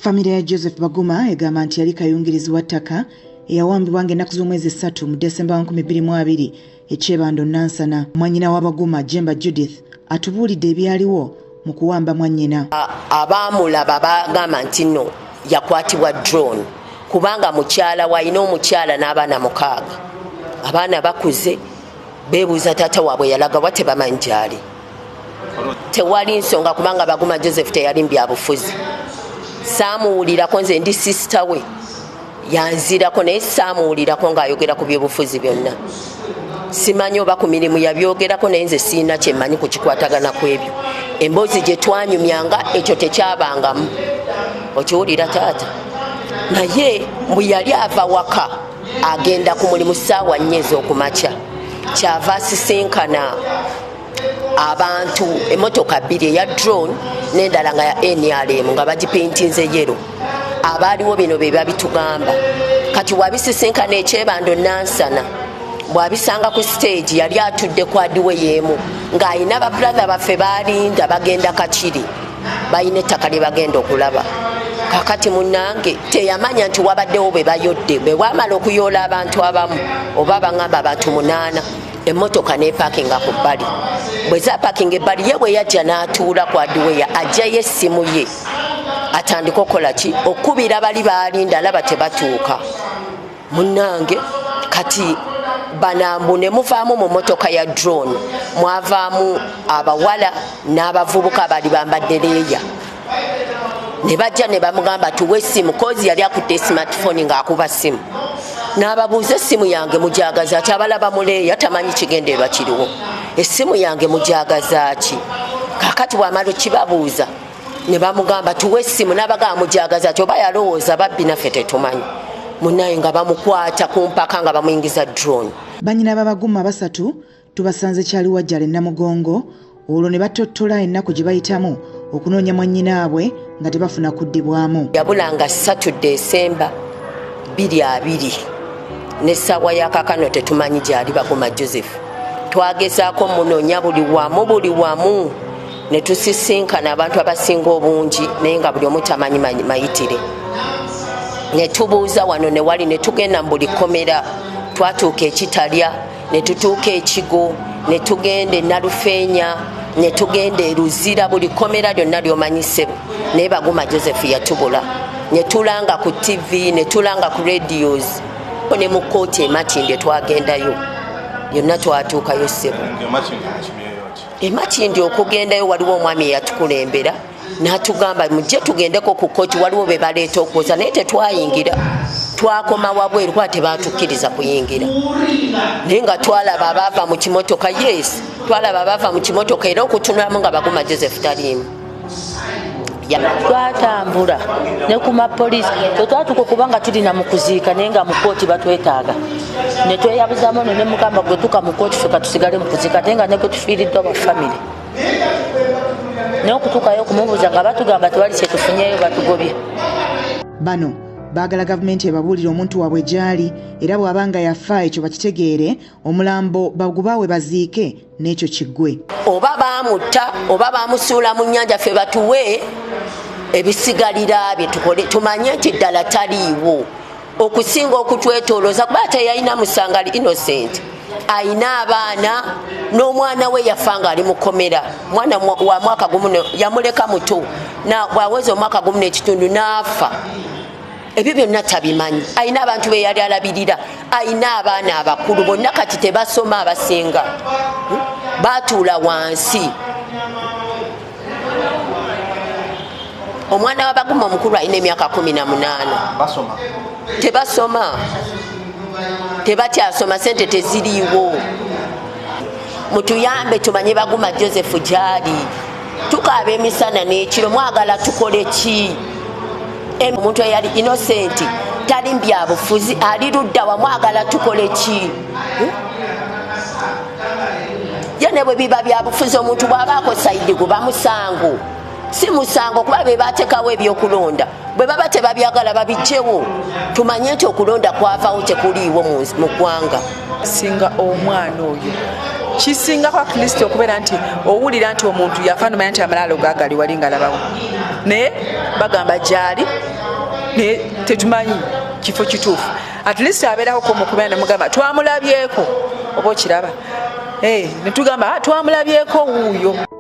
Famire ya Joseph Baguma egamba nti yali kayungirizi wa ttaka eyawambibwa ng'ennaku z'omwezi 3 mu Desemba 2020 e Kyebando Nansana. Mwannyina wa Baguma, Jemba Judith, atubuulidde ebyaliwo mu kuwamba mwannyina. Abaamulaba bagamba nti nno yakwatibwa drone kubanga mukyala we alina omukyala n'abaana 6. Abaana bakuze, beebuuza taata waabwe yalaga wa, tebamanyi gy'ali. Tewali nsonga kubanga Baguma Joseph teyali mu byabufuzi. Saamuwulirako, nze ndi sisita we yanzirako, naye saamuwulirako ng'ayogera ku byobufuzi byonna. Simanyi oba ku mirimu yabyogerako, naye nze sirina kye mmanyi ku kikwatagana ku ebyo. Emboozi gye twanyumyanga ekyo tekyabangamu. Okiwulira taata? Naye mbu yali ava waka agenda ku mulimu ssaawa 4 ez'okumakya, kyava asisinkana abantu emmotoka 2, eya drone n'endala nga ya NRM nga bagipintinze yero. Abaaliwo bino be babitugamba. Kati wabisisinkana ekyebando Nansana, bw'abisanga ku stage yali atudde ku adiwe y'emu ng'alina ba brother baffe baalinda bagenda Kakiri, balina ettaka lye bagenda okulaba. Kakati munnange teyamanya nti wabaddewo bwe bayodde. Bwe bwamala okuyoola abantu abamu oba baŋŋamba abantu 8, emmotoka n'epaakinga ku bbali. Bwe zapaakinga ebbali, ye bwe yajja n'atuula ku adiweya, ajjayo essimu ye atandike okukola ki, okukubira bali baalinda, alaba tebatuuka. Munnange kati banambu ne muvaamu mu mmotoka ya drone, mwavaamu abawala n'abavubuka abaali bambadde leeya, ne bajja ne bamugamba tuwe essimu, kozi yali akutte smartphone ng'akuba ssimu. N'ababuuza, essimu yange mujagaza ki? Abalaba muleeya tamanyi kigendererwa kiriwo, essimu yange mujagaza ki? Kakati bw'amala okibabuuza ne bamugamba tuwe essimu, n'abagamba mujagaza ki? Oba yalowooza babbi, naffe tetumanyi. Munnaye nga bamukwata ku mpaka nga bamuyingiza drone. Bannyina b'Abaguma 3 tubasanze Kyaliwajjala e Namugongo, olwo ne batottola ennaku gye bayitamu okunoonya mwannyinaabwe nga tebafuna kuddibwamu. Yabulanga 3 Desemba 2020 n'essaawa ya kaakano tetumanyi gy'ali Baguma Joseph. Twagezaako munoonya buli wamu, buli wamu ne tusisinkana abantu abasinga obungi, naye nga buli omu tamanyi mayitire. Ne tubuuza wano ne wali, ne tugenda mu buli kkomera. Twatuuka e Kitalya, ne tutuuka e Kigo, ne tugenda e Nalufeenya, ne tugenda e Luzira, buli kkomera lyonna ly'omanyi ssebo, naye Baguma Joseph yatubula. Ne tulanga ku TV, ne tulanga ku radios, ne mu kkooti e Makindye twagendayo, yonna twatuukayo ssebo. E Makindye okugendayo waliwo omwami eyatukulembera n'atugamba mujje tugendeko ku kkooti, waliwo be baleeta okwoza, naye tetwayingira, twakoma wabweru kuba tebaatukkiriza kuyingira. Naye nga twalaba abaava mu kimotoka, yes, twalaba abaava mu kimotoka, era okutunulamu nga Baguma Joseph taliimu. Twatambula ne ku mapoliisi, tetwatuuka okuba nga tulina mu kuziika, naye nga mu kkooti batwetaaga. Ne tweyabuzamu ono ne mugamba gwe tuka mu kkooti ffe katusigale mu kuziika, ate nga ne gwe tufiiriddwa wa famire. Naye okutuukayo okumubuuza nga batugamba tewali kye tufunyeeyo, batugobye. Bano baagala gavumenti ebabuulire omuntu waabwe gy'ali, era bw'aba nga yafa ekyo bakitegeere, omulambo bagubaawe baziike n'ekyo kiggwe. Oba baamutta oba baamusuula mu nnyanja, ffe batuwe ebisigalira bye tukole tumanye nti ddala taliiwo, okusinga okutwetoolooza kuba teyalina musango, ali innocent, alina abaana n'omwana we yafa ng'ali mu kkomera, mwana wa mwaka gumu yamuleka muto, bw'aweza omwaka gumu n'ekitundu n'afa. Ebyo byonna tabimanyi. Alina abantu be yali alabirira, alina abaana abakulu bonna kati tebasoma, abasinga baatuula wansi. Omwana wa Baguma omukulu alina emyaka 18. Tebasoma, tebakyasoma, sente teziriiwo. Mutuyambe tumanye Baguma Joseph gy'ali. Tukaaba emisana n'ekiro, mwagala tukole ki? Omuntu eyali innocent tali mbyabufuzi, ali ludda wa, mwagala tukole ki? Ye ne bwe biba byabufuzi, omuntu bw'abaako sayidi guba musango, si musango, kuba be bateekawo ebyokulonda. Bwe baba tebabyagala babijjewo, tumanye nti okulonda kwavaawo, tekuliiwo mu ggwanga. Singa omwana oyo kisingako at least okubeera nti owulira nti omuntu yafa, nomanya nti amalaalo gaagali wali ngalabawo, naye bagamba gyali. Naye tetumanyi kifo kituufu. At least abeerako komukubeera nemugamba twamulabyeko, oba okiraba, netugamba, "Ah, twamulabyeko wuuyo."